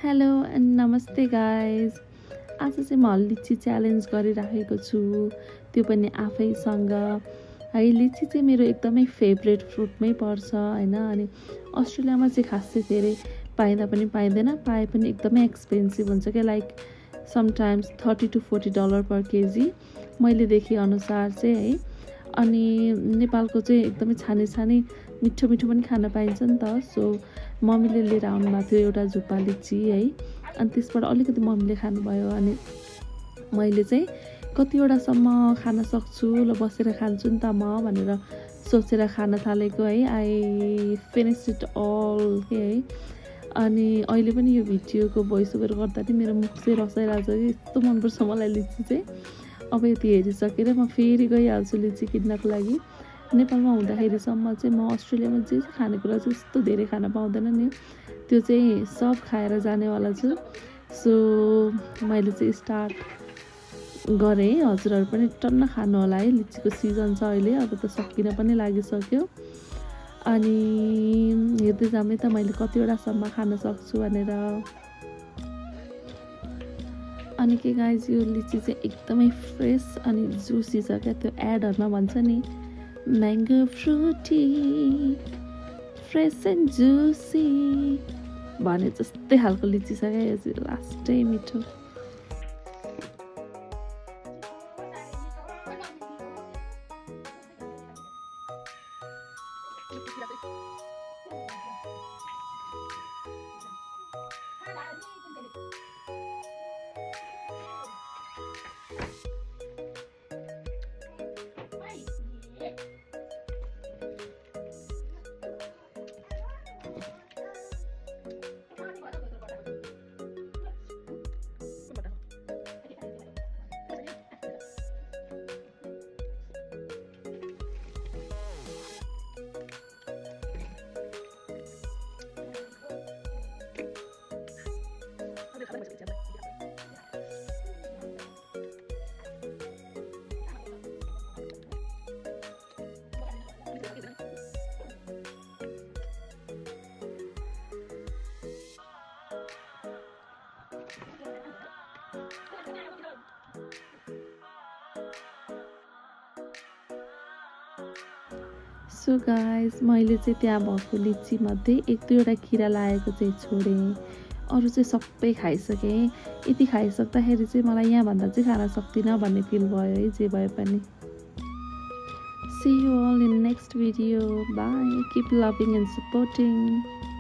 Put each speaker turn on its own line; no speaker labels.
Hello and नमस्ते guys. आज चाहिँ म लिची च्यालेन्ज गरिराखेको छु, त्यो पनि आफैसँग है। लिची चाहिँ मेरो एकदमै फेभरेट फ्रुटमै पर्छ होइन। अनि अस्ट्रेलियामा चाहिँ खासै धेरै पाइँदा पनि पाइँदैन, पाए पनि एकदमै एक्सपेन्सिभ हुन्छ क्या, like sometimes $30 to $40 per KG मैले देखेअनुसार चाहिँ है। अनि नेपालको चाहिँ एकदमै छानी छानी मिठो मिठो पनि खान पाइन्छ नि त। सो मम्मीले लिएर आउनुभएको थियो एउटा झुप्पा लिची है। अनि त्यसबाट अलिकति मम्मीले खानुभयो। अनि मैले चाहिँ कतिवटासम्म खान सक्छु, ल बसेर खान्छु नि त म भनेर सोचेर खान थालेको है। आई फिनिस इट अल के है। अनि अहिले पनि यो भिडियोको भोइस ओभर गर्दा नि मेरो मुख चाहिँ रसाइरहेको छ कि यस्तो मनपर्छ मलाई लिची चाहिँ। अब यति हेरिसकेर म फेरि गइहाल्छु लिची किन्नको लागि। नेपालमा हुँदाखेरिसम्म चाहिँ म अस्ट्रेलियामा जे खानेकुरा चाहिँ यस्तो धेरै खान पाउँदैन नि, त्यो चाहिँ सब खाएर जानेवाला छु। सो मैले चाहिँ स्टार्ट गरेँ। हजुरहरू पनि टन्न खानु होला है, लिचीको सिजन छ अहिले, अब त सकिन पनि लागिसक्यो। अनि हेर्दै जामै त मैले कतिवटासम्म खान सक्छु भनेर। अनि के गाइज, यो लिची चाहिँ एकदमै फ्रेस अनि जुसी छ क्या। त्यो एडहरूमा भन्छ नि mango Frooti fresh and juicy भने जस्तै खालको लिची छ क्या। यो चाहिँ लास्टै मिठो। सो गाइज, मैले चाहिँ त्यहाँ भएको लिचीमध्ये एक दुईवटा किरा लागेको चाहिँ छोडेँ, अरू चाहिँ सबै खाइसकेँ। यति खाइसक्दाखेरि चाहिँ मलाई यहाँभन्दा चाहिँ खान सक्दिनँ भन्ने फिल भयो है, जे भए पनि। See you all in next video. Bye. Keep loving and supporting.